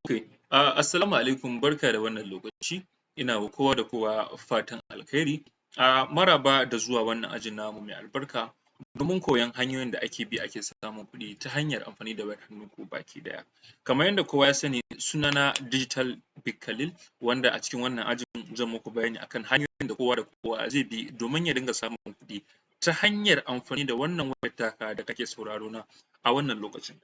Okay, assalamu alaikum, barka da wannan lokaci. Ina wa kowa da kowa fatan alkhairi. Maraba da zuwa wannan ajin namu mai albarka domin koyon hanyoyin da ake bi ake samun kuɗi ta hanyar amfani da wayar hannu baki ɗaya. Kamar yadda kowa ya sani, sunana Digital Big Khalil, wanda a cikin wannan ajin zan muku bayani akan hanyoyin da kowa da kowa zai bi domin ya dinga samun kuɗi ta hanyar amfani da wannan wayar taka da kake sauraro na a wannan lokacin.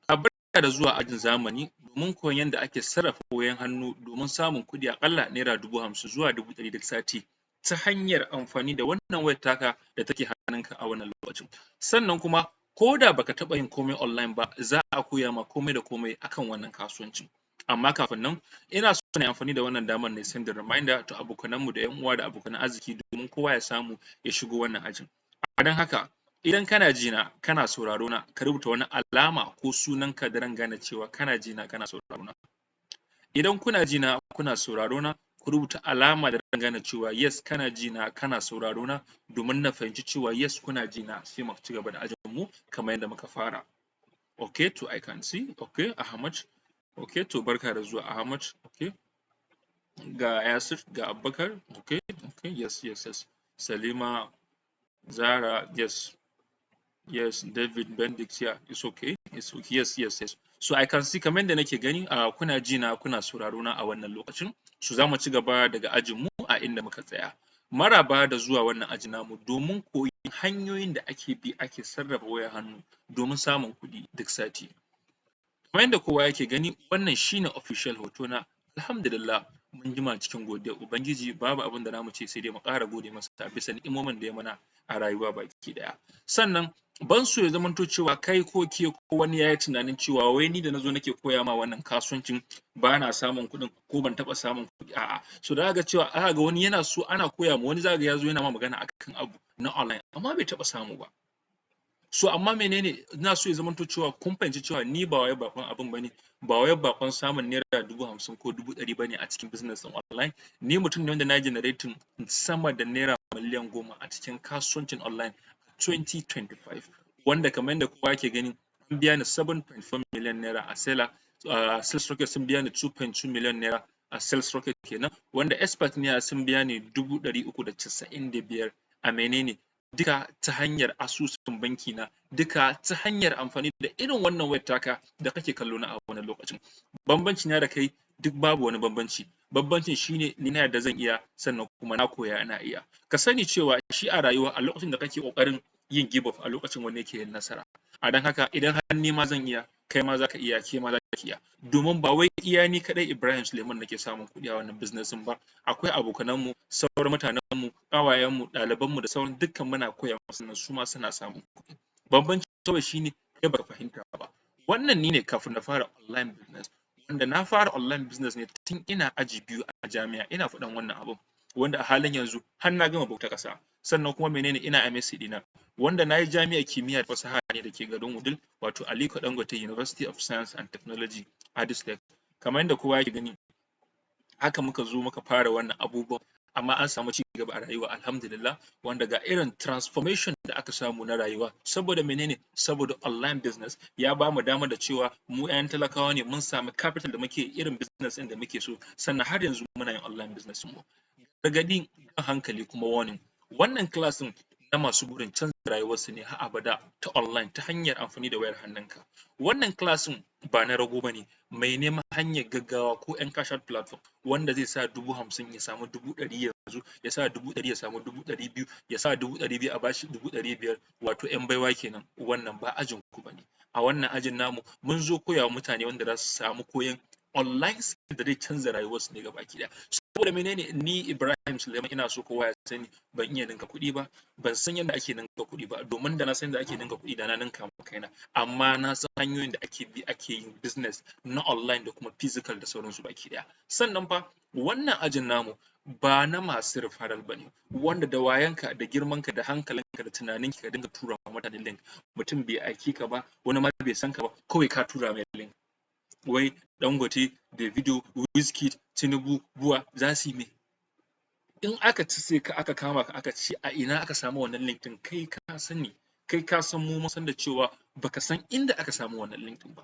Barka da zuwa ajin zamani domin koyon yadda ake sarrafa wayoyin hannu domin samun kuɗi aƙalla ₦50,000 zuwa 100,000 duk sati ta hanyar amfani da wannan wayar taka da take hannunka a wannan lokacin. Sannan kuma ko da baka taɓa yin komai online ba, za a koya ma komai da komai akan wannan kasuwancin. Amma kafin nan, ina so na yi amfani da wannan damar na send reminder to abokanan mu da ƴan uwa da abokan arziki domin kowa ya samu ya shigo wannan ajin. A don haka, idan kana ji na kana sauraro na, ka rubuta wani alama ko sunanka da zan gane cewa kana ji na kana sauraro na. Idan kuna ji na kuna sauraro na, ku rubuta alama da zan gane cewa yes, kana ji na kana sauraro na, domin na fahimci cewa yes, kuna ji na, sai mu cigaba da ajin mu kamar yadda muka fara. Okay, to, I can see, okay, Ahmad, okay, to, barka da zuwa Ahmad, okay. Ga Yasir, ga Abubakar, okay, yes. Salima, Zara, yes, David, Bendix, yeah, it's okay, it's okay, yes. So I can see, kamar yadda nake gani, kuna ji na kuna sauraro na a wannan lokacin. So za mu ci gaba daga ajin mu a inda muka tsaya. Maraba da zuwa wannan aji namu domin koyon hanyoyin da ake bi ake sarrafa wayar hannu domin samun kuɗi duk sati. Kamar yadda kowa yake gani, wannan shine official hoto na. Alhamdulillah, mun jima cikin godiyar Ubangiji, babu abin da zamu ce sai dai mu ƙara gode masa bisa ni'imomin da ya mana a rayuwa baki ɗaya. Sannan ban so ya zamanto cewa kai ko ke ko wani yayi tunanin cewa wai ni da nazo nake koya ma wannan kasuwancin bana samun kuɗin ko ban taɓa samun kuɗi, a'a. So zaka ga cewa, zaka ga wani yana so ana koya ma wani, zaka ga yazo yana ma magana akan abu na online amma bai taɓa samu ba. So amma menene ina so ya zamanto cewa kun fahimci cewa ni ba wai baƙon abun bane, ba wai baƙon samun ₦50,000 ko 100,000 bane a cikin business ɗin online. Ni mutum ne wanda nayi generating sama da ₦10,000,000 a cikin kasuwancin online 2025, wanda kamar yadda kowa yake gani, an biya ni ₦7.4 million a Selar, Sales Rocket sun biya ni ₦2.2 million a Sales Rocket kenan, wanda Expert ne sun biya ni 395,000 a menene, duka ta hanyar asusun banki na, duka ta hanyar amfani da irin wannan wayar taka da kake kallo na a wannan lokacin. Bambanci na da kai duk babu wani bambanci, bambancin shine ni na yarda zan iya, sannan kuma na koya na iya. Ka sani cewa shi a rayuwa, a lokacin da kake ƙoƙarin yin give up, a lokacin wani yake yin nasara. A don haka, idan har nima zan iya, kai ma zaka iya, ke ma zaki iya, domin ba wai iya ni kaɗai Ibrahim Suleiman nake samun kuɗi a wannan business ɗin ba. Akwai abokanan mu, sauran mutanen mu, ƙawayen mu, ɗaliban mu da sauran dukkan muna koya musu sannan su ma suna samun kuɗi. Bambanci kawai shine kai baka fahimta ba. Wannan ni ne kafin na fara online business, wanda na fara online business ne tun ina aji 2 a jami'a. Ina faɗan wannan abun wanda a halin yanzu har na gama bautar ƙasa. Sannan kuma menene, ina MSc ɗina, wanda nayi jami'ar kimiyya da fasaha ne da ke garin Wudil, wato Aliko Dangote University of Science and Technology, ADUSTECH. Kamar yadda kowa yake gani, haka muka zo muka fara wannan abubuwan, amma an samu cigaba a rayuwa, alhamdulillah, wanda ga irin transformation da aka samu na rayuwa. Saboda menene? Saboda online business ya bamu damar da cewa mu ƴaƴan talakawa ne, mun samu capital da muke irin business ɗin da muke so, sannan har yanzu muna yin online business ɗin mu. Gargaɗi, jan hankali kuma warning: wannan class ɗin na masu burin canza rayuwarsu ne har abada ta online ta hanyar amfani da wayar hannunka. Wannan class ɗin ba na rago bane, mai neman hanyar gaggawa ko ƴan cash out platform wanda zai sa 50,000 ya samu 100,000 yanzu, ya sa 100,000 ya samu 200,000, ya sa 200,000 a bashi 500,000, wato ƴan baiwa kenan, wannan ba ajin ku bane. A wannan ajin namu mun zo koya wa mutane wanda zasu samu koyon online skill da zai canza rayuwarsu ne gabaki ɗaya. Saboda menene? Ni Ibrahim Suleiman, ina so kowa ya sani, ban iya ninka kuɗi ba, ban san yadda ake ninka kuɗi ba, domin da na san yadda ake ninka kuɗi, da na ninka ma kaina. Amma na san hanyoyin da ake bi ake yin business na online da kuma physical da sauransu baki ɗaya. Sannan fa wannan ajin namu ba na masu referral bane, wanda da wayonka da girmanka da hankalinka da tunaninka ka dinga tura wa mutane link. Mutum bai aike ka ba, wani ma bai san ka ba, kawai ka tura mai link. Wai Dangote, Davido, Wizkid, Tinubu, Buwa za su yi me? In aka tise ka, aka kama ka, aka ce a ina aka samu wannan link ɗin, kai ka sani, kai ka san, mu mun san da cewa baka san inda aka samu wannan link ɗin ba.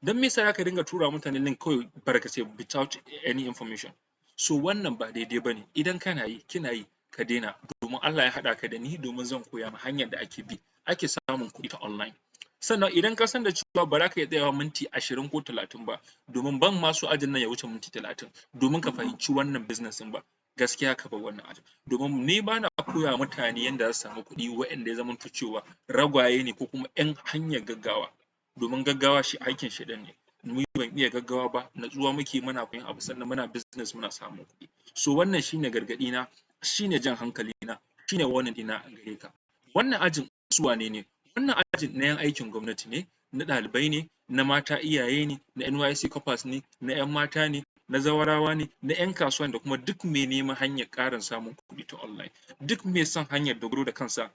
Don me yasa zaka dinga tura mutane link kawai barkatai without any information? So wannan ba daidai bane. Idan kana yi, kina yi, ka daina, domin Allah ya haɗa ka da ni domin zan koya ma hanyar da ake bi ake samun kuɗi ta online. Sannan idan ka san da cewa ba za ka iya tsayawa minti 20 ko 30 ba, domin ban ma so ajin nan ya wuce minti 30, domin ka fahimci wannan business ɗin ba, gaskiya ka bar wannan ajin, domin ni bana koya wa mutane yanda za su samu kuɗi wa'inda ya zamanto cewa ragwaye ne ko kuma ƴan hanyar gaggawa, domin gaggawa shi aikin shaiɗan ne. Ni ban iya gaggawa ba, natsuwa muke muna koyon abu, sannan muna business muna samun kuɗi. So wannan shine gargaɗi na, shine jan hankali na, shine warning ɗina a gare ka. Wannan ajin su wane ne? Wannan ajin na ƴan aikin gwamnati ne, na ɗalibai ne, na mata iyaye ne, na NYSC corpers ne, na ƴan mata ne, na zawarawa ne, na ƴan kasuwa, da kuma duk mai neman hanyar ƙarin samun kuɗi ta online, duk mai son hanyar dogaro da kansa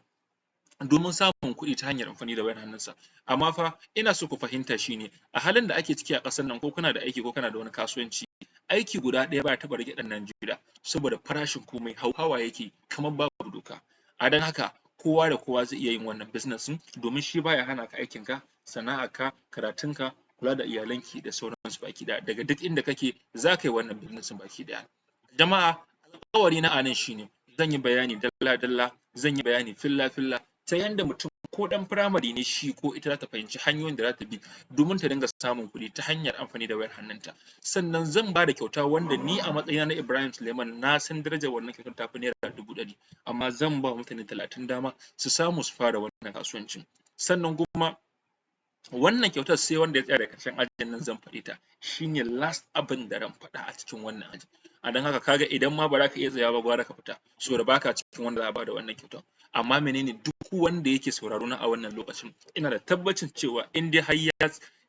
domin samun kuɗi ta hanyar amfani da wayar hannunsa. Amma fa ina so ku fahimta, shine a halin da ake ciki a ƙasar nan, ko kana da aiki ko kana da wani kasuwanci, aiki guda ɗaya baya taɓa riƙe ɗan Najeriya, saboda farashin komai hauhawa yake kamar babu doka. A don haka kowa da kowa zai iya yin wannan business ɗin, domin shi baya hana ka aikin ka, sana'arka, karatunka, kula da iyalanki da sauransu baki ɗaya. Daga duk inda kake za ka yi wannan business ɗin baki ɗaya. Jama'a, alƙawari na a nan shine zan yi bayani dalla dalla, zan yi bayani filla filla, ta yanda mutum ko ɗan firamare ne shi ko ita za ta fahimci hanyoyin da za ta bi domin ta dinga samun kuɗi ta hanyar amfani da wayar hannunta. Sannan zan ba da kyauta wanda ni a matsayina na Ibrahim Suleiman na san darajar wannan kyautar ta fi ₦100,000, amma zan ba mutane 30 dama su samu su fara wannan kasuwancin. Sannan kuma wannan kyautar, sai wanda ya tsaya daga ƙarshen ajin nan zan faɗe ta, shine last abin da zan faɗa a cikin wannan ajin. A don haka kaga idan ma ba za ka iya tsayawa ba, gwara ka fita, saboda baka cikin wanda za a bada wannan kyautar. Amma menene, duk wanda yake sauraro na a wannan lokacin, ina da tabbacin cewa in dai har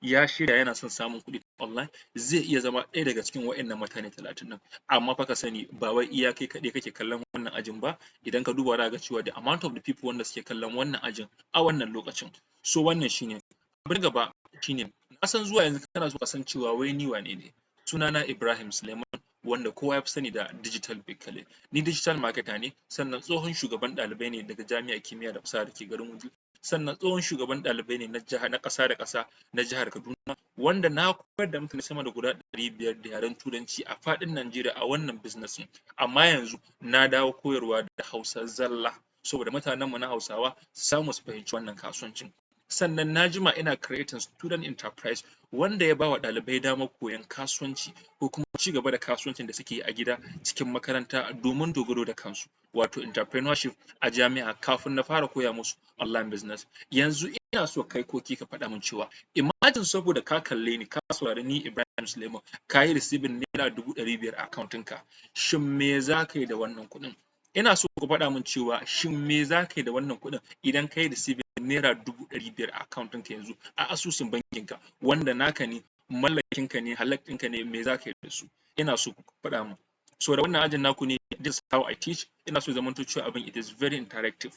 ya shirya yana son samun kuɗi online, zai iya zama ɗaya daga cikin wa'innan mutane 30 ɗin. Amma fa ka sani, ba wai iya kai kaɗai kake kallon wannan ajin ba. Idan ka duba, zaka ga cewa the amount of the people wanda suke kallon wannan ajin a wannan lokacin. So wannan shine. Abu na gaba shine, na san zuwa yanzu kana so ka san cewa wai ni wane ne. Sunana Ibrahim Suleiman, wanda kowa ya fi sani da Digital Bekale. Ni digital marketer ne, sannan tsohon shugaban ɗalibai ne daga Jami'ar Kimiyya da Fasaha da ke garin Wudil, sannan tsohon shugaban ɗalibai ne na jiha, na ƙasa da ƙasa na jihar Kaduna, wanda na koyar da mutane sama da guda 500 da yaren Turanci a faɗin Najeriya a wannan business ɗin. Amma yanzu na dawo koyarwa da Hausa zalla, saboda mutanen mu na Hausawa su samu su fahimci wannan kasuwancin. Sannan na jima ina creating student enterprise, wanda ya bawa ɗalibai damar koyon kasuwanci ko kuma cigaba da kasuwancin da suke yi a gida cikin makaranta domin dogaro da kansu, wato entrepreneurship a jami'a, kafin na fara koya musu online business. Yanzu ina so kai ko ke ka faɗa min cewa, imagine, saboda ka kalle ni, ka saurari ni Ibrahim Suleiman, ka yi receiving ₦500,000 a account ɗinka, shin me za ka yi da wannan kuɗin? Ina so ku faɗa min cewa, shin me za ka yi da wannan kuɗin idan ka yi receiving ₦500,000 a account ɗinka yanzu, a asusun bankin ka, wanda naka ne, mallakin ka ne, halak ɗinka ne, me za ka yi da su? Ina so ku faɗa min. So da wannan ajin naku ne. This is how I teach. Ina so ya zamanto cewa abin, it is very interactive.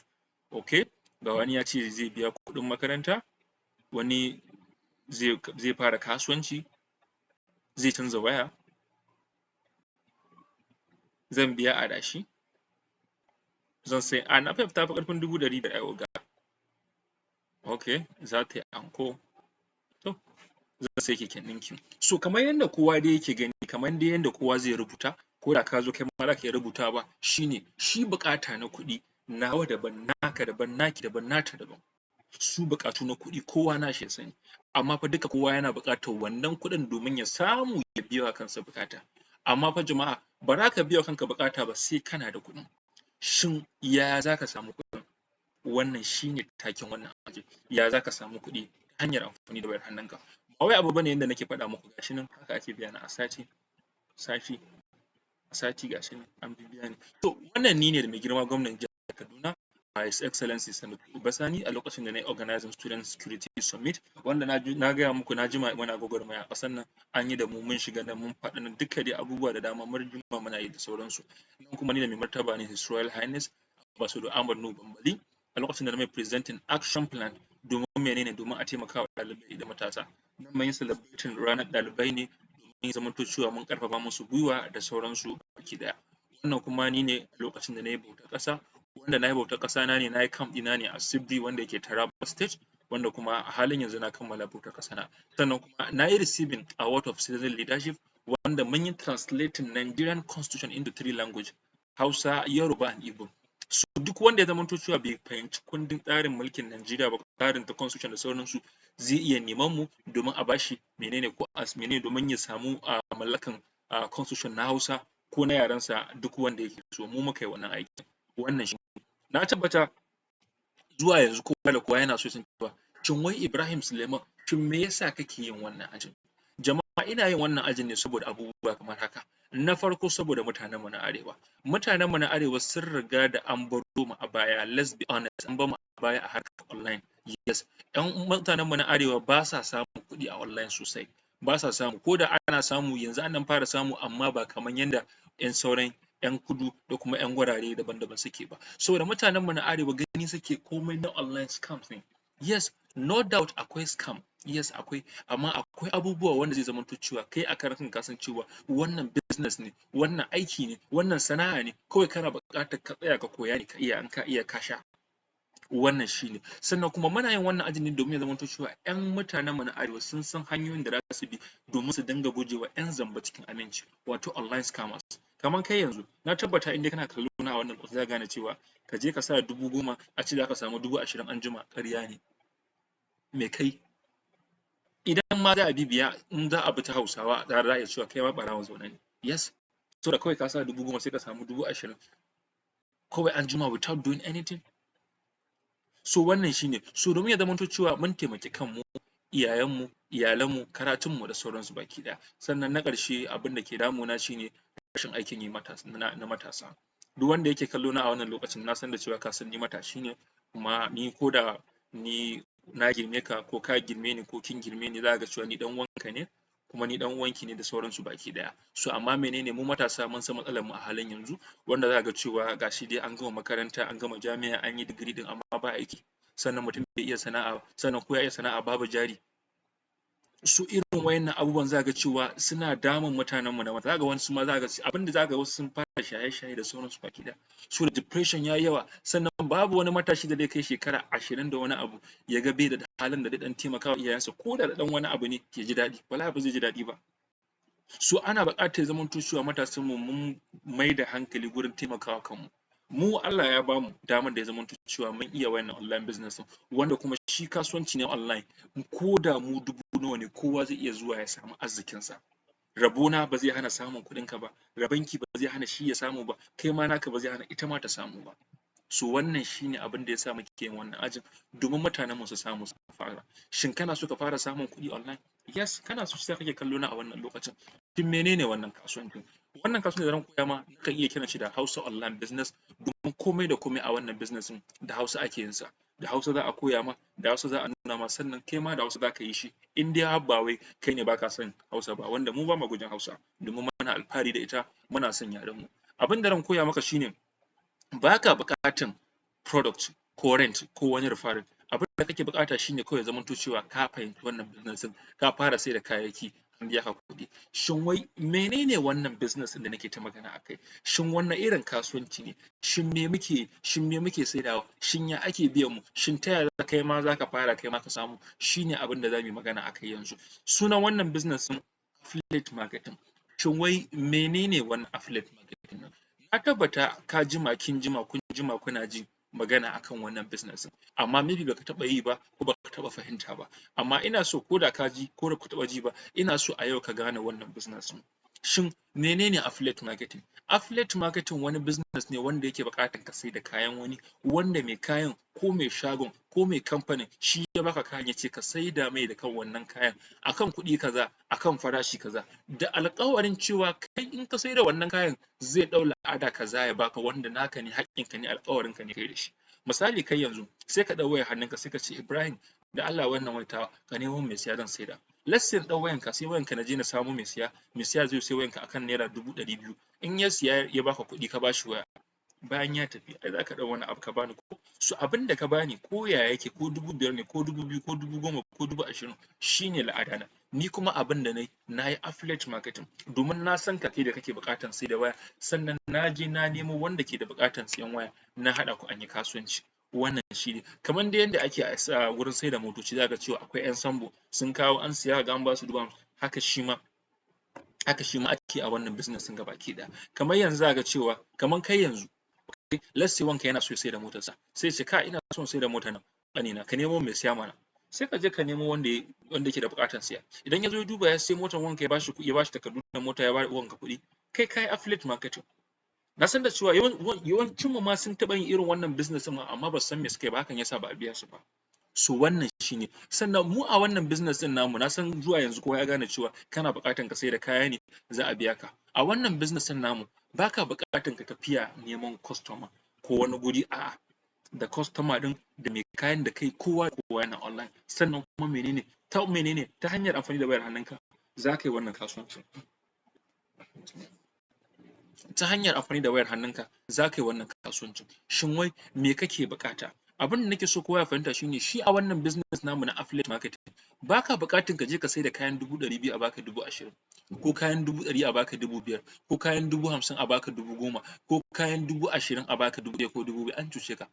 Okay, ga wani ya ce zai biya kuɗin makaranta, wani zai fara kasuwanci, zai canza waya, zan biya adashi, zan sai a napep ta fi ƙarfin 500,000 ai oga. Okay, za ta yi anko, to zan sai keken ɗinki. So kamar yanda kowa dai yake gani, kamar dai yanda kowa zai rubuta, ko da ka zo kai ma zaka iya rubutawa, shine shi buƙata na kuɗi, nawa daban, naka daban, naki daban, nata daban. Su buƙatu na kuɗi kowa nashi ya sani, amma fa duka kowa yana buƙatar wannan kuɗin domin ya samu ya biya wa kansa buƙata. Amma fa jama'a, ba za ka biya wa kanka buƙata ba sai kana da kuɗin. Shin yaya zaka samu kuɗin? Wannan shine taken wannan ajin: ya zaka samu kuɗi ta hanyar amfani da wayar hannunka. Ba wai abu bane yanda nake faɗa muku, gashi nan haka ake biya na a sati sati a sati, gashi nan an bibbiya ni. To wannan ni ne da mai girma gwamnan jihar Kaduna, His Excellency Senator Uba Sani, a lokacin da nayi organizing Student Security Summit, wanda na gaya muku na jima muna gwagwarmaya a ƙasar nan, an yi da mu, mun shiga nan, mun faɗi nan, duka dai abubuwa da dama mun jima muna yi da sauransu. Nan kuma ni da mai martaba ne, His Royal Highness Ambassador Ahmad Nuhu Bambali, a lokacin da na mai presenting action plan. Domin menene? Domin a taimaka wa ɗalibai da matasa. Nan mun yi celebrating ranar ɗalibai ne, domin ya zamanto cewa mun ƙarfafa musu gwiwa da sauransu baki ɗaya. Wannan kuma ni ne a lokacin da nayi bautar ƙasa, wanda nayi bautar ƙasa na ne, nayi camp ɗina ne a Sibri, wanda yake Taraba State. Wanda kuma a halin yanzu na kammala bautar ƙasa na. Sannan kuma na yi receiving award of citizen leadership, wanda mun yi translating Nigerian constitution into three language: Hausa, Yoruba and Igbo. So duk wanda ya zamanto cewa bai fahimci kundin tsarin mulkin Najeriya ba, tsarin ta constitution da sauransu, zai iya neman mu domin a bashi menene ko as menene, domin ya samu a mallakan constitution na Hausa ko na yarensa, duk wanda yake so. Mu muka yi wannan aikin. Wannan shi na tabbata zuwa yanzu kowa da kowa yana so ya san cewa, shin wai Ibrahim Suleiman, shin me yasa kake yin wannan ajin? Jama'a, ina yin wannan ajin ne saboda abubuwa kamar haka. Na farko, saboda mutanen mu na arewa. Mutanen mu na arewa sun riga da an baro mu a baya. Let's be honest, an bar mu a baya a harkar online. Yes, ƴan mutanen mu na arewa ba sa samun kuɗi a online sosai, ba sa samu. Ko da ana samu, yanzu an ɗan fara samu, amma ba kaman yanda ƴan sauran ƴan kudu da kuma ƴan gurare daban-daban suke ba, saboda mutanen mu na arewa gani suke komai na online scams ne. Yes, no doubt akwai scam. Yes, akwai, amma akwai abubuwa wanda zai zamanto cewa kai a karan kanka ka san cewa wannan business ne, wannan aiki ne, wannan sana'a ne. Kawai kana buƙatar ka tsaya ka koya ne, ka iya. In ka iya, ka sha. Wannan shine. Sannan kuma muna yin wannan ajin ne domin ya zamanto cewa ƴan mutanen mu na arewa sun san hanyoyin da zasu bi domin su dinga gujewa ƴan zamba cikin aminci, wato online scammers. Kaman kai yanzu, na tabbata in dai kana kallo na a wannan lokacin, zaka gane cewa ka je ka sa 10,000 a ce zaka samu 20,000 anjima, ƙarya ne. Me kai? Idan ma za a bibiya, in za a bi ta Hausawa a tsara, za a iya cewa kai ma ɓarawon zaune ne. Yes, saboda kawai ka sa 10,000 sai ka samu 20,000 kawai anjima without doing anything. So wannan shine. So domin ya zamanto cewa mun taimaki kanmu, iyayenmu, iyalanmu, karatunmu da sauransu baki ɗaya. Sannan na ƙarshe, abinda ke damuna shine rashin aikin yi na matasa. Duk wanda yake kallo na a wannan lokacin, na san da cewa ka san ni matashi ne. Kuma ni, ko da ni na girme ka, ko ka girme ni, ko kin girme ni, zaka ga cewa ni ɗan uwanka ne, kuma ni ɗan uwanki ne, da sauransu baki ɗaya. So amma menene, mu matasa mun san matsalar mu a halin yanzu, wanda zaka ga cewa gashi dai an gama makaranta, an gama jami'a, an yi digiri ɗin, amma ba aiki. Sannan mutum bai iya sana'a ba, sannan ko ya iya sana'a, babu jari. Su irin wa'innan abubuwan zaka ga cewa suna damun mutanen mu na zaka ga wasu ma, zaka ga abinda zaka ga wasu sun fara shaye-shaye da sauransu baki ɗaya, so depression yayi yawa. Sannan babu wani matashi da zai kai shekara 20 da wani abu ya ga bai da halin da zai ɗan taimakawa iyayensa ko da ɗan wani abu ne, ya ji daɗi. Wallahi ba zai ji daɗi ba. So ana buƙatar ya zamanto cewa matasan mu mun maida hankali gurin taimakawa kanmu. Mu Allah ya bamu damar da ya zamanto cewa mun iya wannan online business ɗin, wanda kuma shi kasuwanci ne online. Ko da mu dubu nawa ne, kowa zai iya zuwa ya samu arzikin sa. Rabona ba zai hana samun kuɗin ka ba, rabonki ba zai hana shi ya samu ba, kai ma naka ba zai hana ita ma ta samu ba. So wannan shine abinda yasa muke yin wannan ajin, domin mutanen mu su samu su fara. Shin kana so ka fara samun kuɗi online? Yes, kana so, shiyasa kake kallo na a wannan lokacin. Shin menene wannan kasuwancin? Wannan kasuwancin da zan koya ma, nakan iya kiran shi da Hausa online business, domin komai da komai a wannan business ɗin da Hausa ake yin sa. Da Hausa za a koya ma, da Hausa za a nuna ma, sannan kai ma da Hausa zaka yi shi, in dai har ba wai kai ne baka son Hausa ba, wanda mu bama gujin Hausa, domin muna alfahari da ita, muna son yaren mu. Abinda zan koya maka shine baka buƙatan product ko rent ko wani referral. Abinda kake buƙata shine kawai ya zamanto cewa ka fahimci wannan business ɗin, ka fara saida kayayyaki, an biya ka kuɗi. Shin wai menene wannan business ɗin da nake ta magana akai? Shin wanne irin kasuwanci ne? Shin me muke yi? Shin me muke saidawa? Shin ya ake biyan mu? Shin ta yaya kai ma zaka fara, kai ma ka samu? Shine abinda zamu yi magana akai yanzu. Sunan wannan business ɗin affiliate marketing. Shin wai menene wannan affiliate marketing ɗin? Na tabbata ka jima, kin jima, kun jima kuna ji magana akan wannan business ɗin, amma maybe baka taɓa yi ba ko baka taɓa fahimta ba. Amma ina so, ko da ka ji ko baka taɓa ji ba, ina so a yau ka gane wannan business ɗin. Shin menene affiliate marketing? Affiliate marketing wani business ne wanda yake buƙatar ka saida kayan wani, wanda mai kayan ko mai shagon ko mai kamfanin shi ya baka kayan, yace ka saida mai da kan wannan kayan akan kuɗi kaza, akan farashi kaza, da alƙawarin cewa kai in ka saida wannan kayan zai ɗau la'ada kaza ya baka, wanda naka ne, haƙƙin ka ne, alƙawarin ka ne kai da shi. Misali, kai yanzu sai ka ɗau wayar hannunka, sai ka ce, "Ibrahim, da Allah wannan wayar tawa ka nemo min mai siya, zan saida." Let's say in ɗau wayanka, sai wayanka naje na samo mai siya. Mai siya zai sai wayanka akan ₦200,000. In ya siya, ya baka kuɗi, ka bashi waya, bayan ya tafi ai zaka ɗau wani abu ka bani ko. So abinda ka bani, ko ya yake, ko 5,000 ne, ko 2,000, ko 10,000, ko 20,000, shine la'ada na. Ni kuma abinda nayi, nayi affiliate marketing, domin na san ka, kai da kake buƙatan saida waya, sannan naje na nemo wanda ke da buƙatan siyan waya, na haɗa ku an yi kasuwanci. Wannan shine kamar dai yanda ake a wurin saida motoci, zaka ga cewa akwai ƴan sambo sun kawo, an siya, kaga an basu 50,000. Haka shima ake a wannan business ɗin gabaki ɗaya. Kamar yanzu zaka ga cewa, kamar kai yanzu, let's say wanka yana so ya saida motar sa, sai yace, "Kai, ina so in saida motar nan, ƙanina, ka nemo min mai siya mana." Sai kaje ka nemo wanda yake da buƙatar siya. Idan yazo ya duba, ya sai motar wanka, ya bashi kuɗi, ya bashi takardu na mota, ya ba wanka kuɗi, kai kayi affiliate marketing. Na san da cewa yawancin mu ma sun taɓa yin irin wannan business ɗin, amma basu san me suka yi ba, hakan yasa ba a biya su ba. So wannan shine. Sannan mu a wannan business ɗin namu, na san zuwa yanzu kowa ya gane cewa kana buƙatan ka saida kaya ne za a biya ka. A wannan business ɗin namu, baka buƙatan ka tafiya neman customer ko wani guri. A'a, da customer ɗin da mai kayan da kai, kowa da kowa yana online. Sannan kuma menene ta menene ta hanyar amfani da wayar hannunka zaka yi wannan kasuwancin. Ta hanyar amfani da wayar hannunka zaka yi wannan kasuwancin. Shin wai me kake buƙata? Abunda nake so kowa ya fahimta shine, shi a wannan business namu na affiliate marketing, baka buƙatan kaje ka saida kayan 200,000 a baka 20,000, ko kayan 100,000 a baka 5,000, ko kayan 50,000 a baka 10,000, ko kayan 20,000 a baka 1,000 ko 2,000. An cuce ka.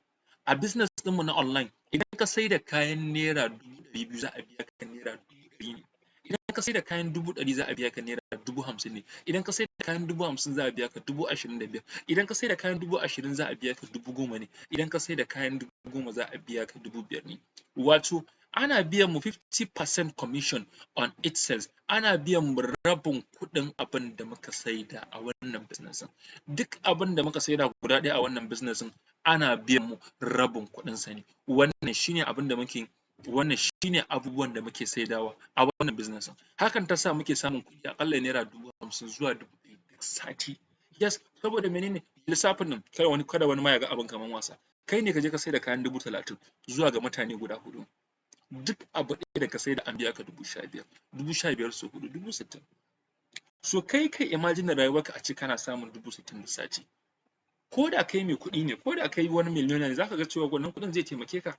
A business ɗin mu na online, idan ka saida kayan ₦200,000, za a biya ka ₦100,000 ne. Idan ka saida kayan 100,000, za a biya ka ₦50,000 ne. Idan ka saida kayan 50,000, za a biya ka 25,000. Idan ka saida kayan 20,000, za a biya ka 10,000 ne. Idan ka saida kayan 10,000, za a biya ka 5,000 ne. Wato ana biyan mu 50% commission on each sales. Ana biyan mu rabin kuɗin abunda muka saida a wannan business ɗin. Duk abunda muka saida guda ɗaya a wannan business ɗin, ana biyan mu rabin kuɗin sa ne. Wannan shine abunda muke, wannan shine abubuwan da muke saidawa a wannan business ɗin. Hakan ta sa muke samun kuɗi aƙalla ₦50,000 zuwa 100,000 duk sati. Yes, saboda menene? Lissafin nan, kada wani ma ya ga abun kaman wasa. Kai ne kaje ka saida kayan 30,000 zuwa ga mutane guda huɗu, duk abu ɗaya da ka saida an biya ka 15,000. 15,000 sau huɗu, 60,000. So kai kai imagine rayuwarka ace kana samun 60,000 duk sati. Ko da kai mai kuɗi ne, ko da kai wani millionaire ne, zaka ga cewa wannan kuɗin zai taimake ka.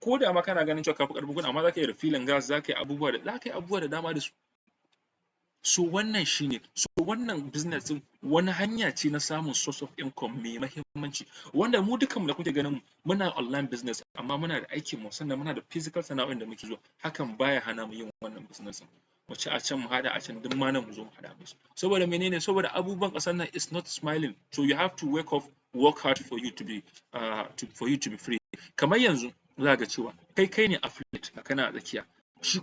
Ko da ma kana ganin cewa ka fi ƙarfin kuɗin, amma zaka iya refilling gas, zaka yi abubuwa da dama da su. So wannan shine. So wannan business ɗin wani hanya ce na samun source of income mai mahimmanci, wanda mu dukkan mu da kuke ganin mu muna online business, amma muna da aikin mu, sannan muna da physical sana'o'in da muke zuwa. Hakan baya hana mu yin wannan business ɗin. Mu ci a can, mu haɗa a can, duk ma nan mu zo mu haɗa musu. Saboda menene? Saboda abubuwan ƙasar nan is not smiling. So you have to wake up, work hard for you to be free. Kamar yanzu zaka ga cewa kai ne affiliate, kana a tsakiya, shi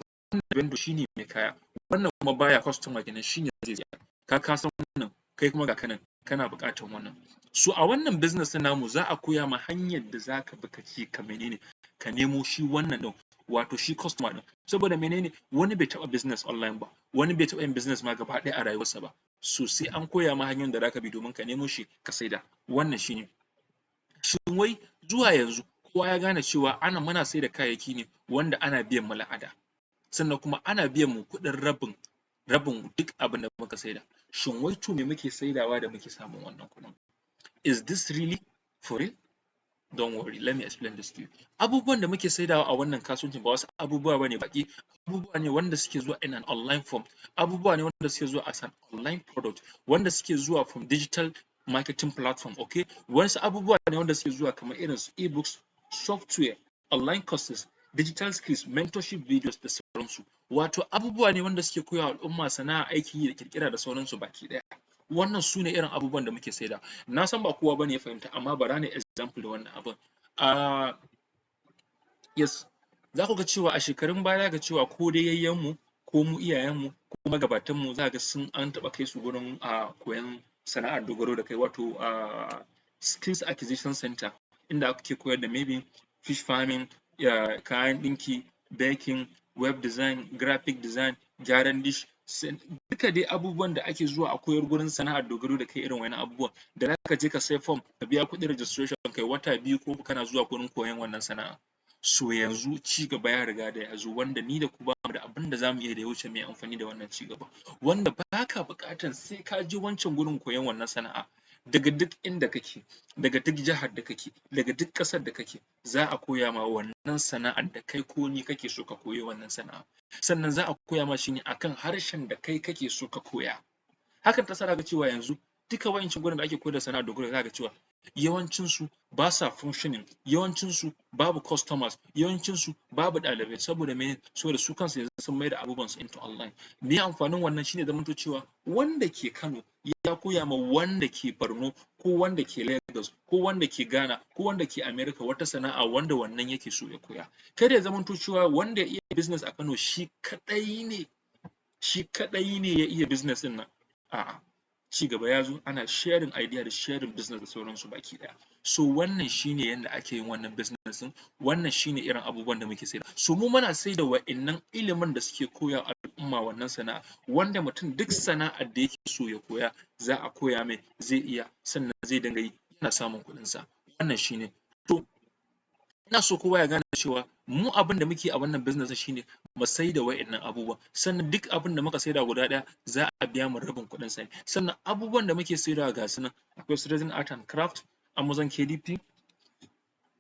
vendor shine mai kaya, wannan kuma buyer, customer kenan, shine zai siya. Ka san wannan, kai kuma ga ka nan kana buƙatar wannan. So a wannan business ɗin namu, za a koya ma hanyar da zaka bi ka je ka menene, ka nemo shi wannan ɗin, wato shi customer ɗin. Saboda menene? Wani bai taɓa business online ba, wani bai taɓa yin business ma gaba ɗaya a rayuwarsa ba. So sai an koya ma hanyoyin da zaka bi domin ka nemo shi ka saida. Wannan shine. Shin wai zuwa yanzu kowa ya gane cewa muna saida kayayyaki ne wanda ana biyan mu la'ada, sannan kuma ana biyan mu kuɗin rabin duk abinda muka saida? Shin wai to me muke saidawa da muke samun wannan kuɗin? Is this really for real? Don't worry, let me explain this to you. Abubuwan da muke saidawa a wannan kasuwancin ba wasu abubuwa bane baƙi, abubuwa ne wanda suke zuwa in an online form, abubuwa ne wanda suke zuwa as an online product, wanda suke zuwa from digital marketing platform. Okay, wasu abubuwa ne wanda suke zuwa kamar irin su ebooks, software, online courses, digital skills, mentorship videos da sauransu. Wato abubuwa ne wanda suke koya wa al'umma sana'a, aikin yi da ƙirƙira da sauransu baki ɗaya. Wannan sune irin abubuwan da muke saidawa. Na san ba kowa bane ya fahimta, amma bara nayi example da wannan abun. Yes, zaku ga cewa a shekarun baya, zaka ga cewa ko dai yayyen mu, ko mu iyayen mu, ko magabatan mu, zaka ga an taɓa kai su gurin koyon sana'ar dogaro da kai, wato skills acquisition center, inda ake koyar da maybe fish farming, kayan ɗinki, baking, web design, graphic design, gyaran dish, duka dai abubuwan da ake zuwa a koyar gurin sana'ar dogaro da kai. Irin wa'innan abubuwan da zaka je ka sai form, ka biya kuɗin registration, kai wata 2 ko 3 kana zuwa gurin koyon wannan sana'a. So yanzu cigaba ya riga da ya zo, wanda ni da ku bamu da abunda zamu iya da ya wuce muyi amfani da wannan cigaba, wanda baka buƙatan sai ka je wancan gurin koyon wannan sana'a. Daga duk inda kake, daga duk jahar da kake, daga duk ƙasar da kake, za a koya ma wannan sana'ar da kai ko ni kake so ka koyi wannan sana'a. Sannan za a koya ma shi ne akan harshen da kai kake so ka koya. Hakan ta sa zaka ga cewa yanzu Duka wa'incan gurin da ake koyar da sana'a dogaro, zaka ga cewa yawancin su basa functioning, yawancin su babu customers, yawancin su babu ɗalibai. Saboda mene? Saboda su kansu yanzu sun maida abubuwan su into online. Meye amfanin wannan? Shine zamanto cewa wanda ke Kano ya koya ma wanda ke Borno, ko wanda ke Lagos, ko wanda ke Ghana, ko wanda ke America wata sana'a wanda wannan yake so ya koya. Kada ya zamanto cewa wanda ya iya business a Kano shi kaɗai ne, shi kaɗai ne ya iya business ɗin nan. A'a, cigaba ya zo, ana sharing idea da sharing business da sauransu baki ɗaya. So wannan shine yanda ake yin wannan business ɗin, wannan shine irin abubuwan da muke saidawa. So mu muna saida wa'innan ilimin da suke koya wa al'umma wannan sana'a, wanda mutum duk sana'ar da yake so ya koya, za a koya mai, zai iya, sannan zai dinga yi yana samun kuɗin sa. Wannan shine. To, ina so kowa ya gane cewa mu abunda muke a wannan business ɗin shine mu saida wa'innan abubuwan. Sannan duk abunda muka saida guda ɗaya, za a biya mu rabin kuɗin sa ne. Sannan abubuwan da muke saidawa ga su nan: akwai su resin art and craft, Amazon KDP,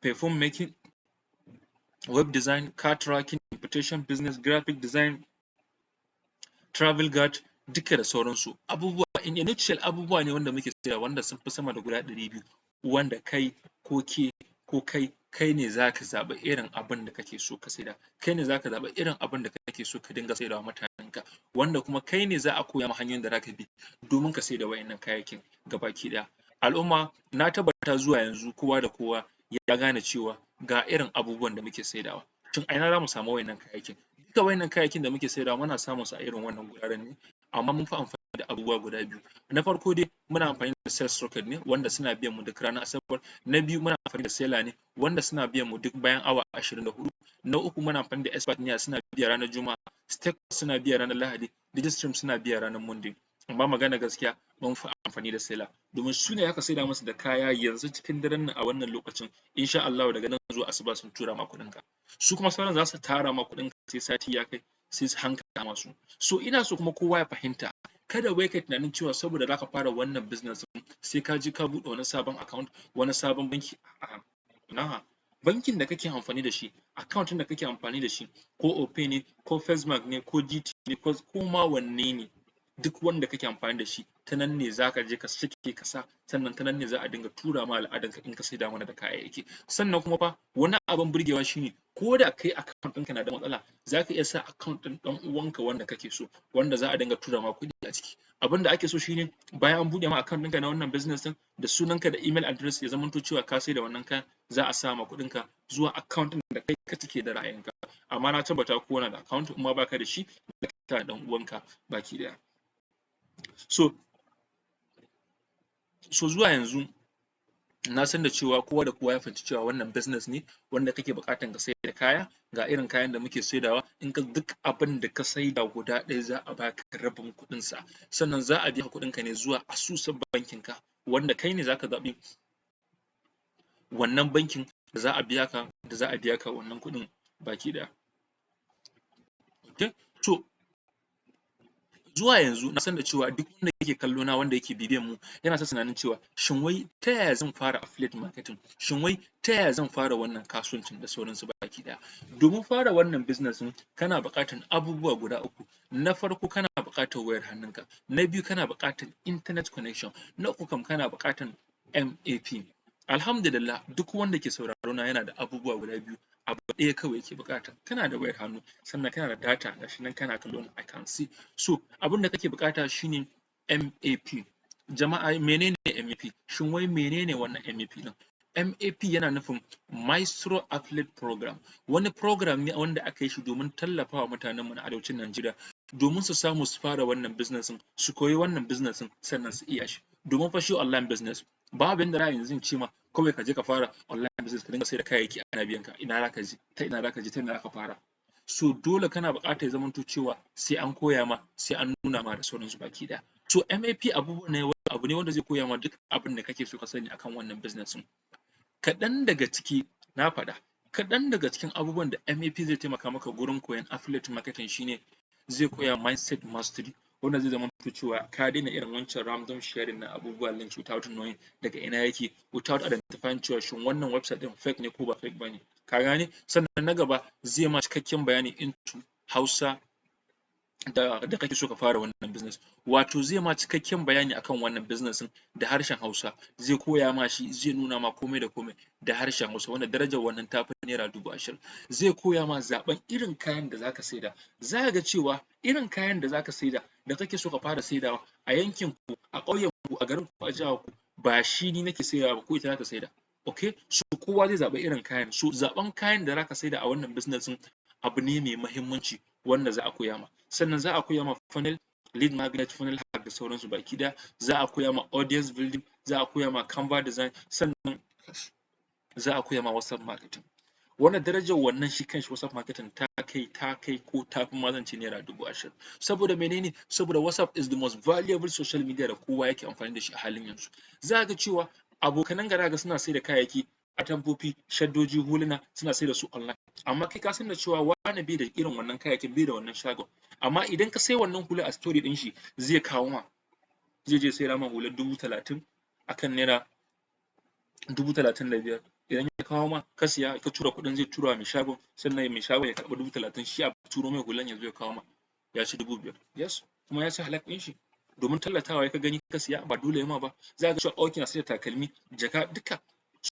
perfume making, web design, car tracking, invitation business, graphic design, travel guide, duka da sauransu. Abubuwa in a nutshell, abubuwa ne wanda muke saidawa wanda sun fi sama da guda 200, wanda kai ko ke ko kai, kai ne zaka zaɓi irin abunda kake so ka saida, kai ne zaka zaɓi irin abunda kake so ka dinga saidawa mutanen ka, wanda kuma kai ne za a koya ma hanyoyin da zaka bi domin ka saida wa'innan kayayyakin gabaki ɗaya. Al'umma, na tabbata zuwa yanzu kowa da kowa ya gane cewa ga irin abubuwan da muke saidawa. Shin a ina zamu samu wa'innan kayayyakin? Duka wa'innan kayayyakin da muke saidawa, muna samun su a irin wannan guraren ne, amma mun fi amfani da abubuwa guda biyu. Na farko dai, muna amfani da Sales Rocket ne, wanda suna biyan mu duk ranar Asabar. Na biyu, muna amfani da Selar ne, wanda suna biyan mu duk bayan awa 24. Na uku, muna amfani da Expertnaire, suna biya ranar Juma'a. Stake suna biya ranar Lahadi. Digistream suna biya ranar Monday. Amma magana gaskiya, mun fi amfani da Selar, domin su ne zaka saida musu da kaya yanzu cikin daren nan, a wannan lokacin, insha Allahu daga nan zuwa asuba sun tura ma kuɗin ka. Su kuma sauran zasu tara ma kuɗin ka sai sati ya kai, sai su hanka masu. So ina so kuma kowa ya fahimta, kada wai kai tunanin cewa saboda zaka fara wannan business ɗin, sai ka je ka buɗe wani sabon account, wani sabon banki. A'a, ina bankin da kake amfani da shi, account ɗin da kake amfani da shi, ko Opay ne, ko First Bank ne, ko GT ne, ko ma wanne ne, duk wanda kake amfani da shi, ta nan ne zaka je ka sake ka sa. Sannan ta nan ne za a dinga tura ma al'adan ka in ka saida mana da kayayyaki. Sannan kuma fa wani abin burgewa shine, ko da kai account ɗinka na da matsala, zaka iya sa account ɗin ɗan uwanka wanda kake so, wanda za a dinga tura ma kuɗi a ciki. Abinda ake so shine, bayan an buɗe ma account ɗinka na wannan business ɗin da sunanka da email address, ya zamanto cewa ka saida wannan kayan, za a sa ma kuɗinka zuwa account ɗin da kai ka cike da ra'ayinka. Amma na tabbata kowa na da account, in ma baka da shi, ka ɗan uwanka baki ɗaya. So zuwa yanzu na san da cewa kowa da kowa ya fahimci cewa wannan business ne wanda kake buƙatan ka saida kaya. Ga irin kayan da muke saidawa. In ka duk abin da ka saida guda ɗaya, za a baka rabin kuɗin sa. Sannan za a biya kuɗin ka ne zuwa asusun bankin ka, wanda kai ne zaka zaɓi wannan bankin da za a biya ka wannan kuɗin baki ɗaya. Okay, to zuwa yanzu na san da cewa duk wanda yake kallo na, wanda yake bibiyan mu, yana ta tunanin cewa shin wai ta yaya zan fara affiliate marketing? Shin wai ta yaya zan fara wannan kasuwancin da sauransu baki ɗaya? Domin fara wannan business ɗin, kana buƙatan abubuwa guda uku. Na farko, kana buƙatar wayar hannunka. Na biyu, kana buƙatar internet connection. Na uku kam, kana buƙatar MAP. Alhamdulillah, duk wanda ke sauraro na yana da abubuwa guda biyu, abu ɗaya kawai yake buƙata. Kana da wayar hannu, sannan kana da data, gashi nan kana kallo na, I can see. So abunda kake buƙata shine MAP. Jama'a, menene MAP? Shin wai menene wannan MAP ɗin? MAP yana nufin Maestro Affiliate Program. Wani program ne wanda aka yi shi domin tallafawa mutanen mu na arewacin Najeriya, domin su samu su fara wannan business ɗin, su koyi wannan business ɗin, sannan su iya shi. Domin fa shi online business, babu yanda za a yi yanzu in ce ma kawai ka je ka fara online business, ka dinga saida kayayyaki ana biyan ka. Ina zaka je? Ta ina zaka je? Ta ina zaka fara? So dole kana buƙatar ya zamanto cewa sai an koya ma, sai an nuna ma da sauransu baki ɗaya. So MAP abu ne wanda zai koya ma duk abin da kake so ka sani akan wannan business ɗin. Kaɗan daga ciki na faɗa, kaɗan daga cikin abubuwan da MAP zai taimaka maka gurin koyon affiliate marketing shine zai koya mindset mastery, wanda zai zamanto cewa ka daina irin wancan random sharing na abubuwa, links, without knowing daga ina yake, without identifying cewa shin wannan website ɗin fake ne ko ba fake bane, ka gane? Sannan na gaba, zai ma cikakken bayani into Hausa Da kake so ka fara wannan business, wato zai ma cikakken bayani akan wannan business ɗin da harshen Hausa. Zai koya ma shi, zai nuna ma komai da komai da harshen Hausa, wanda darajar wannan tafi ₦20,000. Zai koya ma zaɓen irin kayan da zaka saida. Zaka ga cewa irin kayan da zaka saida, da kake so ka fara saidawa a yankin ku, a ƙauyen ku, a garin ku, a jihar ku, ba shi ni nake saidawa ba ko ita zata saida. Okay, so kowa zai zaɓi irin kayan. So zaɓen kayan da zaka saida a wannan business ɗin abu ne mai mahimmanci wanda za a koya ma. Sannan za a koya ma funnel, lead magnet, funnel hack da sauransu baki ɗaya. Za a koya ma audience building, za a koya ma Canva design, sannan za a koya ma WhatsApp marketing. Wannan darajar wannan shi kanshi WhatsApp marketing ta kai ko ta fi ma zan ce ₦20,000. Saboda menene? Saboda WhatsApp is the most valuable social media da kowa yake amfani da shi a halin yanzu. Za ga cewa abokanan ka ga suna saida kayayyaki, atamfofi, shaddoji, huluna, suna saida su online, amma kai ka san da cewa wane bai da irin wannan kayayyakin, bai da wannan shagon. Amma idan ka sai wannan hular a story ɗin shi, zai kawo ma, zai je ya saida ma hular 30,000 akan ₦35,000. Idan ya kawo ma, ka siya, ka tura kuɗin, zai tura wa mai shagon, sannan mai shagon ya karɓi 30,000, shi a turo mai hulan ya zo ya kawo ma, ya ci 5,000. Yes, kuma ya ci halak ɗin shi, domin tallatawa ka gani ka siya, ba dole ya ma ba. Za ka ga cewa ƙawarki na saida takalmi, jaka, duka.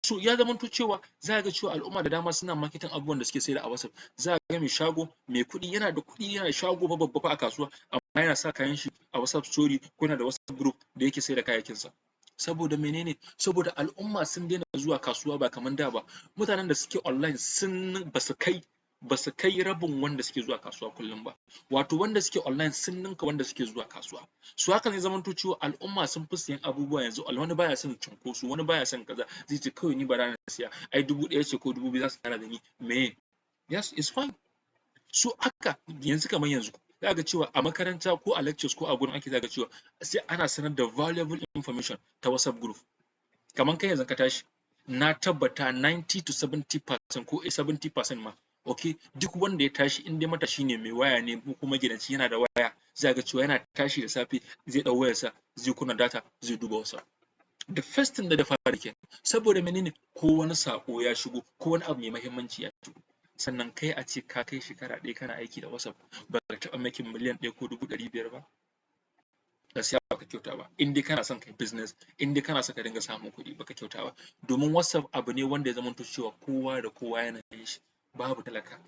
So ya zamanto cewa za ka ga cewa al'umma da dama suna marketing abubuwan da suke saida a WhatsApp. Za ka ga mai shago, mai kuɗi, yana da kuɗi, yana da shago fa babba fa a kasuwa, amma yana sa kayan shi a WhatsApp story ko yana da WhatsApp group da yake saida kayayyakin sa. Saboda menene? Saboda al'umma sun daina zuwa kasuwa, ba kaman da ba. Mutanen da suke online sun basu kai rabin wanda suke zuwa kasuwa kullum ba. Wato wanda suke online sun ninka wanda suke zuwa kasuwa. So hakan ya zamanto cewa al'umma sun fi siyan abubuwa yanzu. Wani baya son cunkoso, wani baya son kaza, zai ce kawai ni bara na siya, ai 1,000 ce ko 2,000 zasu ƙara da ni meye. Yes, it's fine. So haka yanzu, kamar yanzu, za ga cewa a makaranta ko a lectures ko a gurin aiki, za ga cewa sai ana sanar da valuable information ta WhatsApp group. Kamar kai yanzu ka tashi, na tabbata 90 to 70% ko 70% ma, okay, duk wanda ya tashi, in dai matashi ne mai waya ne ko kuma magidanci yana da waya, za ga cewa yana tashi da safe zai ɗau wayarsa, zai kunna data, zai duba WhatsApp. The first thing da fara kenan. Saboda menene? Ko wani saƙo ya shigo, ko wani abu mai mahimmanci ya shigo. Sannan kai a ce ka kai shekara ɗaya kana aiki da WhatsApp, baka taɓa making 1,100,000 ko 500,000 ba, gaskiya baka kyauta ba. In dai kana son kai business, in dai kana son ka dinga samun kuɗi, baka kyauta ba, domin WhatsApp abu ne wanda ya zamanto cewa kowa da kowa yana yin shi. Babu talaka,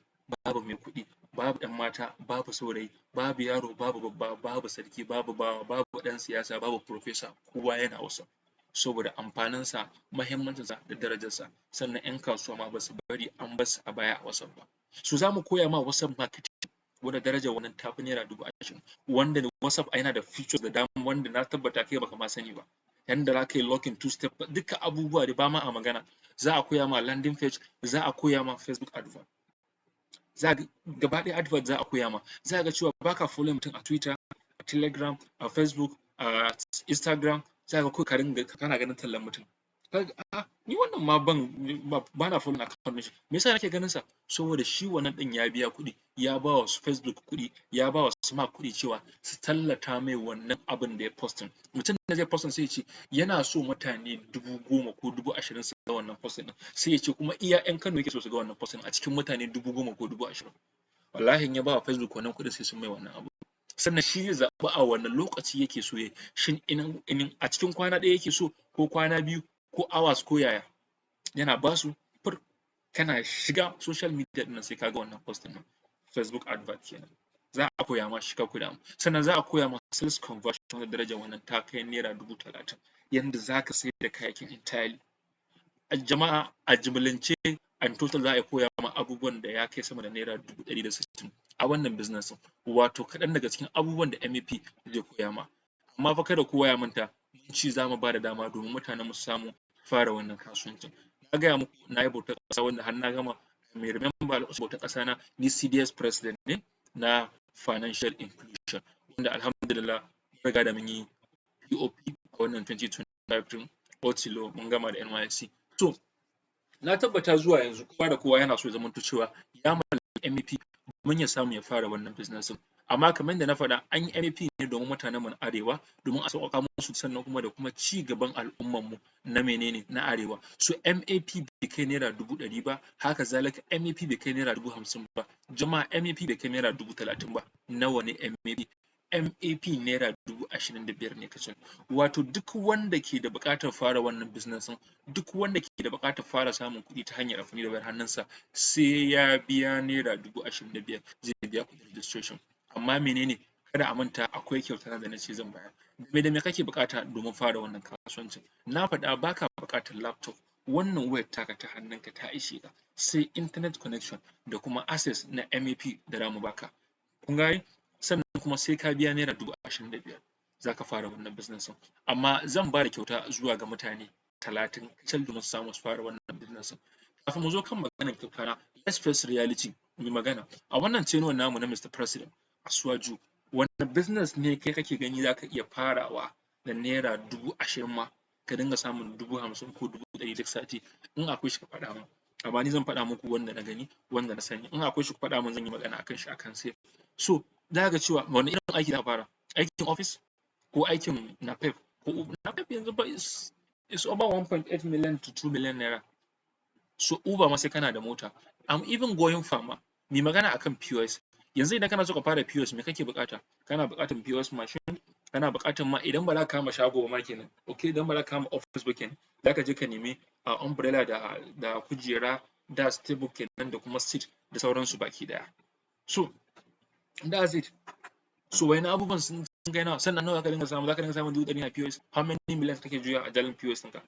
babu mai kuɗi, babu ɗan mata, babu saurayi, babu yaro, babu babba, babu sarki, babu bawa, babu ɗan siyasa, babu professor, kowa yana WhatsApp saboda amfanin sa, mahimmancin sa da darajar sa. Sannan ƴan kasuwa ma basu bari an barsu a baya a WhatsApp ba. So zamu koya ma WhatsApp marketing, wanda darajar wannan tafi ₦20,000, wanda WhatsApp yana da features da dama wanda na tabbata kai baka ma sani ba, yanda zaka yi locking, two step, duka abubuwa da ba ma a magana. Za a koya ma landing page, za a koya ma Facebook advert, za gaba ɗaya advert za a koya ma. Za ga cewa baka following mutum a Twitter, a Telegram, a Facebook, a Instagram, za ka kawai ka ringa kana ganin tallan mutum. A'a, ni wannan ma ban bana following account ɗin shi, me yasa nake ganin sa? Saboda shi wannan ɗin ya biya kuɗi, ya ba wa su Facebook kuɗi, ya ba wa su Mark kuɗi cewa su tallata mai wannan abin da ya posting. Mutum da zai posting, sai ya ce yana so mutane 10,000 ko 20,000 su ga wannan posting ɗin. Sai ya ce kuma iya ƴan Kano yake so su ga wannan posting a cikin mutane 10,000 ko 20,000. Wallahi in ya ba wa Facebook wannan kuɗin, sai sun mai wannan abu. Sannan shi zai zaɓi a wane lokaci yake so yayi, shin in a cikin kwana ɗaya yake so, ko kwana 2, ko hours, ko yaya. Yana basu fur, kana shiga social media ɗin nan, sai ka ga wannan posting ɗin. Facebook advert kenan, za a koya ma shi, kar ku damu. Sannan za a koya ma sales conversion, wanda darajar wannan ta kai ₦30,000, yanda zaka sayar da kayayyakin entirely. A jama'a, a jimillance and total, za a koya ma abubuwan da ya kai sama da ₦160,000 a wannan business ɗin. Wato kaɗan daga cikin abubuwan da MEP zai koya ma. Amma fa kada kowa ya manta, mun ce zamu bada dama domin mutanen mu su samu fara wannan kasuwancin. Na gaya muku nayi bautar ƙasa, wanda har na gama mai. Remember, lokacin bautar ƙasa na, ni CDS president ne na financial inclusion, wanda alhamdulillah mun riga da mun yi POP a wannan 2025 ɗin Otilo, mun gama da NYSC. So na tabbata zuwa yanzu kowa da kowa yana so ya zamanto cewa ya mallaki MEP domin ya samu ya fara wannan business ɗin. Amma kamar yadda na faɗa, an yi MAP ne domin mutanen mu na arewa, domin a sauƙaƙa musu, sannan kuma da kuma ci gaban al'umman mu na menene, na arewa. So MAP bai kai ₦100,000 ba, haka zalika MAP bai kai ₦50,000 ba. Jama'a, MAP bai kai ₦30,000 ba. Nawa ne MAP? MAP ₦25,000 ne kacal. Wato duk wanda ke da buƙatar fara wannan business ɗin, duk wanda ke da buƙatar fara samun kuɗi ta hanyar amfani da wayar hannunsa, sai ya biya ₦25,000, zai biya kuɗin registration. Amma menene, kada a manta akwai kyauta da nace zan bayar. Me da me kake buƙata domin fara wannan kasuwancin? Na faɗa, baka buƙatar laptop, wannan wayar taka ta hannunka ta ishe ka, sai internet connection da kuma access na MAP da zamu baka. Kun gane? Sannan kuma sai ka biya ₦25,000 zaka fara wannan business ɗin. Amma zan bada kyauta zuwa ga mutane 30 kacal domin su samu su fara wannan business ɗin. Kafin mu zo kan maganar kyauta na, let's face reality, mu yi magana. A wannan tenure namu na Mr. President Asiwaju, wane business ne kai kake gani zaka iya farawa da ₦20,000 ma ka dinga samun 50,000 ko 100,000 duk sati? In akwai shi, ka faɗa min. Amma ni zan faɗa muku wanda na gani, wanda na sani. In akwai shi, ku faɗa min, zan yi magana akan shi akan sai. So zaka ga cewa wane irin aiki zaka fara? Aikin office ko aikin napep ko Uber? Napep yanzu fa is over 1.8 million to 2 million naira. So Uber ma sai kana da mota. I'm even going far ma. Mu yi magana akan POS. Yanzu idan kana so ka fara POS, me kake buƙata? Kana buƙatar POS machine, kana buƙatar ma idan ba za ka kama shago ba ma kenan, okay, idan ba za ka kama office ba kenan, zaka je ka nemi umbrella da kujera, that's table kenan, da kuma seat da sauransu baki ɗaya. So that's it. So waƴannan abubuwan sun kai nawa? Sannan nawa zaka dinga samu? Zaka dinga samun 100,000 a POS? How many millions kake juyawa a jalin POS ɗinka?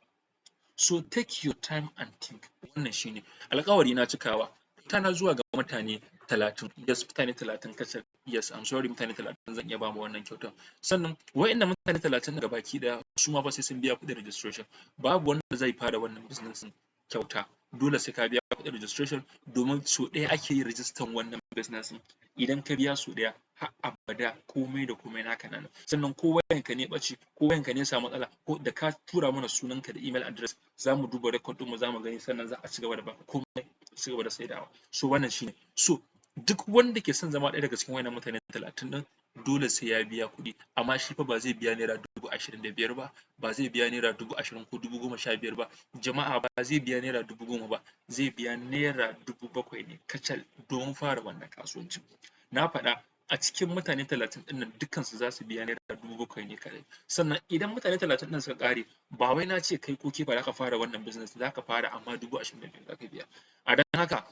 So take your time and think. Wannan shine alƙawari na cikawa tana zuwa ga mutane 30. Yes, mutane 30 kacal. Yes, I'm sorry, mutane 30 zan iya ba ma wannan kyautan. Sannan waƴannan mutane 30 gabaki ɗaya, su ma fa sai sun biya kuɗin registration. Babu wanda zai fara wannan business ɗin kyauta, dole sai ka biya kuɗin registration, domin sau ɗaya ake yin rijistan wannan business ɗin. Idan ka biya sau ɗaya, har abada komai da komai naka na nan. Sannan ko wayanka ne ya ɓace, ko wayanka ne ya samu matsala, ko da ka tura mana sunanka da email address, zamu duba record ɗinmu, zamu gani, sannan za a cigaba da baka komai, cigaba da saidawa. So wannan shine. So duk wanda ke son zama ɗaya daga cikin waƴannan mutane 30 ɗin, dole sai ya biya kuɗi. Amma shi fa ba zai biya ₦25,000 ba, ba zai biya ₦20,000 ko 15,000 ba. Jama'a, ba zai biya ₦10,000 ba, zai biya ₦7,000 ne kacal domin fara wannan kasuwancin. Na faɗa, a cikin mutane 30 ɗin nan, dukkansu zasu biya ₦7,000 ne kaɗai. Sannan idan mutane 30 ɗin suka ƙare, ba wai na ce kai ko ke ba zaka fara wannan business, zaka fara, amma 25,000 zaka biya. A don haka,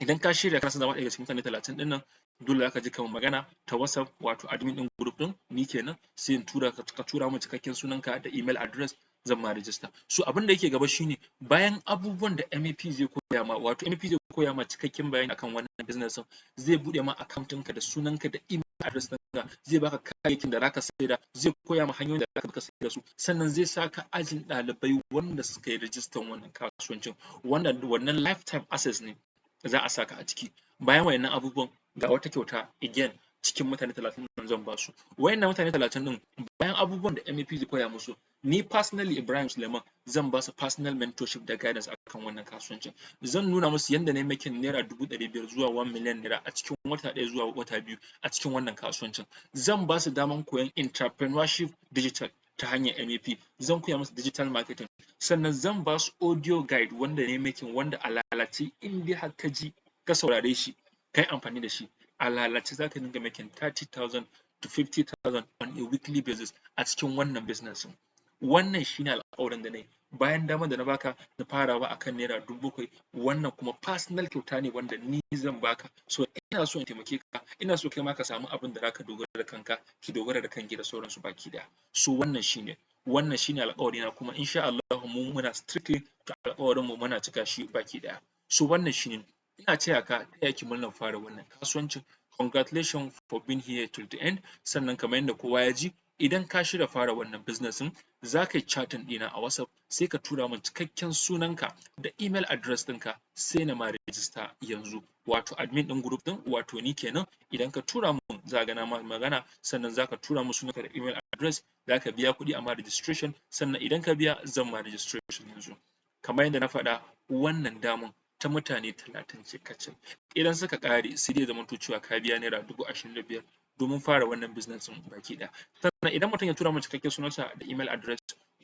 idan ka shirya, kana son zama ɗaya daga cikin mutane 30 ɗin nan, dole zaka ji ka mun magana ta WhatsApp, wato admin ɗin group ɗin, ni kenan, sai in tura ka, ka tura min cikakken sunanka da email address, zan ma register. So abin da yake gaba shine, bayan abubuwan da MAP zai koya ma, wato MAP zai koya ma cikakken bayani akan wannan business ɗin, zai buɗe ma account ɗinka da sunanka da email address ɗinka, zai baka kayayyakin da zaka saida, zai koya ma hanyoyin da zaka bi ka saida su, sannan zai saka ajin ɗalibai wanda suka yi rijistan wannan kasuwancin, wannan lifetime access ne za a saka a ciki. Bayan waƴannan abubuwan, ga wata kyauta again, cikin mutane 30 ɗin zan basu. Waƴannan mutane 30 ɗin, bayan abubuwan da MAP zai koya musu, ni personally, Ibrahim Suleiman, zan basu personal mentorship da guidance akan wannan kasuwancin. Zan nuna musu yanda nayi making ₦500,000 zuwa ₦1 million a cikin wata ɗaya zuwa wata 2 a cikin wannan kasuwancin. Zan basu daman koyon entrepreneurship digital ta hanyar MAP, zan koya musu digital marketing, sannan zan basu audio guide wanda nayi making, wanda a lalace in dai har ka ji, ka saurare shi, kayi amfani da shi, a lalace zaka dinga making 30,000 to 50,000 on a weekly basis a cikin wannan business ɗin. Wannan shine alƙawarin da nayi. Bayan damar da na baka na farawa akan ₦7,000, wannan kuma personal kyauta ne wanda ni zan baka. So ina so in taimake ka, ina so kaima ka samu abunda zaka dogara da kanka, ki dogara da kanki, da sauransu baki ɗaya. So wannan shine alƙawari na, kuma insha Allahu mu muna strictly to alƙawarin mu, muna cika shi baki ɗaya. So wannan shine. Ina taya ka, taya ki murnar fara wannan kasuwancin. Congratulations for being here till the end. Sannan kamar yadda kowa ya ji, idan ka shirya fara wannan business ɗin, za ka yi chatting ɗina a WhatsApp, sai ka tura min cikakken sunanka da email address ɗinka, sai na ma register yanzu. Wato admin ɗin group ɗin, wato ni kenan. Idan ka tura min, za ka ga na ma magana. Sannan za ka tura min sunanka da email address, za ka biya kuɗi a ma registration. Sannan idan ka biya, zan ma registration yanzu. Kamar yadda na faɗa, wannan daman Ta mutane 30 ce kacal. Idan suka ƙare, sai dai ya zamanto cewa ka biya ₦25,000 domin fara wannan business ɗin baki ɗaya. Sannan idan mutum ya tura min cikakken sunansa da email address,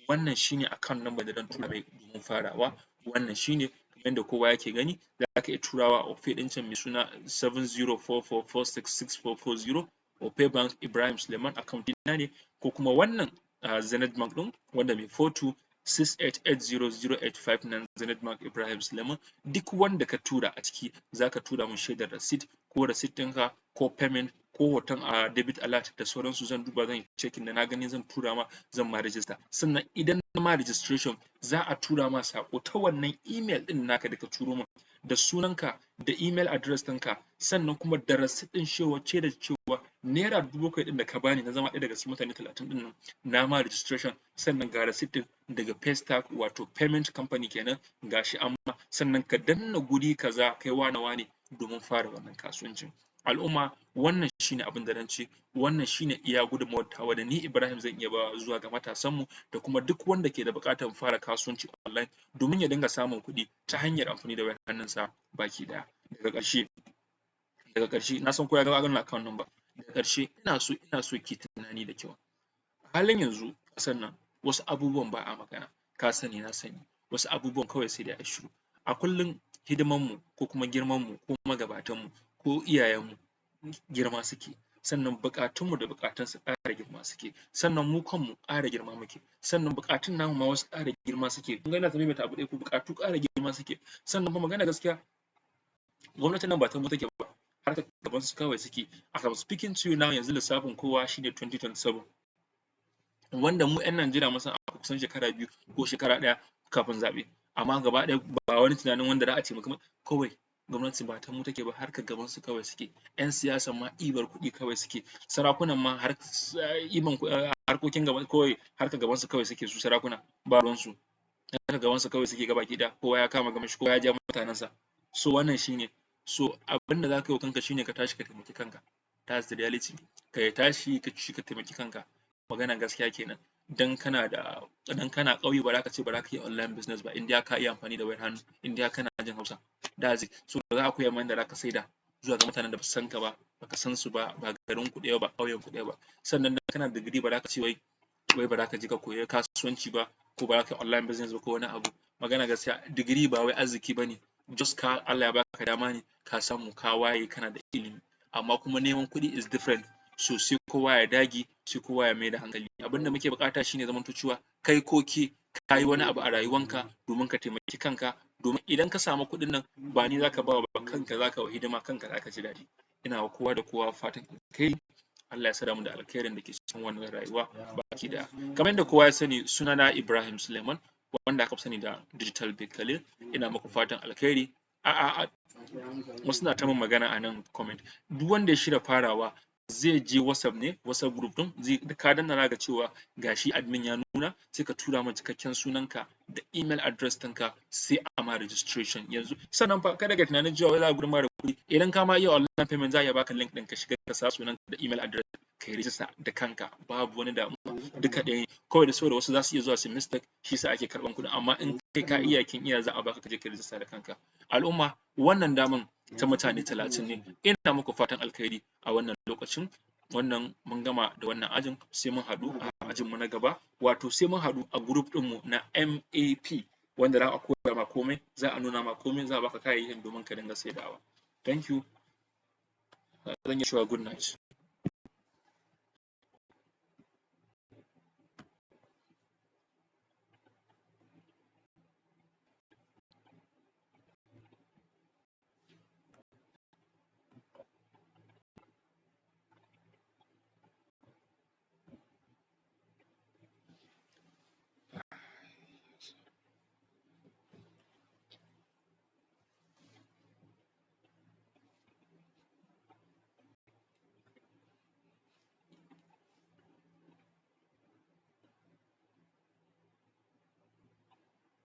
wannan shine account number da zan tura mai domin farawa. Wannan shine yanda kowa yake gani. Zaka iya turawa a Opay ɗin can mai suna 7044466440, Opay Bank, Ibrahim Suleiman, account ɗina ne, ko kuma wannan Zenith Bank ɗin wanda mai 4268800859, Zenith Bank, Ibrahim Suleiman. Duk wanda ka tura a ciki, zaka tura min shaidar receipt, ko receipt ɗinka, ko payment, ko hoton a debit alert da sauransu. Zan duba, zan yi checking, da na gani zan tura ma, zan ma register. Sannan idan na ma registration, za a tura ma saƙo ta wannan email ɗin naka da ka turo min da sunanka da email address ɗinka, sannan kuma da receipt ɗin cewa da cewa ₦7,000 ɗin da ka bani na zama ɗaya daga cikin mutane 30 ɗin nan, na ma registration. Sannan ga receipt ɗin daga Paystack, wato payment company kenan, gashi amma sannan ka danna guri kaza, kai wane wane, domin fara wannan kasuwancin. Al'umma, wannan shine abin da zan ce. Wannan shine iya gudunmawar tawa da ni Ibrahim zan iya bawa zuwa ga matasan mu da kuma duk wanda ke da buƙatar fara kasuwanci online domin ya dinga samun kuɗi ta hanyar amfani da wayar hannunsa baki ɗaya. Daga ƙarshe, na san kowa ya ga wannan account number. Daga ƙarshe, ina so ki tunani da kyau. A halin yanzu ƙasar nan, wasu abubuwan ba a magana. Ka sani, na sani, wasu abubuwan kawai sai dai ayi shiru. A kullum hidiman mu ko kuma girman mu ko magabatan mu ko iyayen mu girma suke, sannan buƙatun mu da buƙatun su ƙara girma suke, sannan mu kanmu ƙara girma muke, sannan buƙatun namu ma wasu ƙara girma suke. Kun ga ina ta maimaita abu ɗaya ko? Buƙatu ƙara girma suke. Sannan fa magana gaskiya, gwamnatin nan ba ta mu take ba, harkar gaban su kawai suke. As I'm speaking to you now, yanzu lissafin kowa shine 2027, wanda mu ƴan Najeriya mun san akwai kusan shekara 2 ko shekara 1 kafin zaɓe, amma gaba ɗaya ba wani tunanin wanda za a taimaki. Kawai gwamnati ba ta mu take ba, harkar gaban su kawai suke. Ƴan siyasan ma ɗibar kuɗi kawai suke, sarakunan ma har ɗiban harkokin gaban kawai, harkar gaban su kawai suke. Su sarakuna ba ruwan su, harkar gaban su kawai suke gabaki ɗaya. Kowa ya kama gaban shi, kowa ya ja mutanen sa. So wannan shine. So abinda zaka yi wa kanka shine ka tashi ka taimaki kanka. That's the reality. Ka tashi ka ci, ka taimaki kanka. Maganan gaskiya kenan. Dan kana ƙauye, ba zaka ce ba zaka iya online business ba, in dai ka iya amfani da wayar hannu, in dai kana jin Hausa. That's it. So za a koya ma yanda zaka saida zuwa ga mutanen da basu san ka ba, baka san su ba, ba garin ku ɗaya ba, ƙauyen ku ɗaya ba. Sannan dan kana da digiri, ba zaka ce wai ba zaka je ka koyi kasuwanci ba, ko ba zaka yi online business ba, ko wani abu. Magana gaskiya, digiri ba wai arziki bane. Just ka Allah ya baka dama ne, ka samu ka waye, kana da ilimi, amma kuma neman kuɗi is different. So sai kowa ya dage, sai kowa ya maida hankali. Abinda muke buƙata shine zamanto cewa kai ko ke kayi wani abu a rayuwanka domin ka taimaki kanka, domin idan ka samu kuɗin nan, ba ni zaka ba wa ba, kanka zaka wa hidima, kanka zaka ji daɗi. Ina wa kowa da kowa fatan alkhairi. Allah ya sada mu da alkhairin da ke cikin wannan rayuwa baki ɗaya. Kamar yadda kowa ya sani, sunana Ibrahim Suleiman, wanda aka fi sani da Digital Big Khalil. Ina muku fatan alkhairi. A a wasu na ta min magana a nan comment. Duk wanda ya shirya farawa, zai je WhatsApp ne, WhatsApp group ɗin zai da ka danna, zaka ga cewa gashi admin ya nuna. Sai ka tura min cikakken sunanka da email address ɗinka, sai a ma registration yanzu. Sannan fa kada ka tunanin cewa wai za a gurin da kuɗi. Idan ka ma iya online payment, za a iya baka link ɗin, ka shiga, ka sa sunanka da email address, ka yi register da kanka, babu wani damuwa. Duka ɗaya ne kawai da saboda wasu za su iya zuwa su mistake, shi yasa ake karɓan kuɗin. Amma in kai ka iya, kin iya, za a baka ka je ka register da kanka. Al'umma, wannan daman ta mutane 30 ne. Ina muku fatan alkhairi a wannan lokacin. Wannan mun gama da wannan ajin, sai mun haɗu a ajin mu na gaba, wato sai mun haɗu a group ɗinmu na MAP, wanda za a koya ma komai, za a nuna ma komai, za a baka kayayyakin domin ka dinga saidawa. Thank you. Zan iya cewa good night.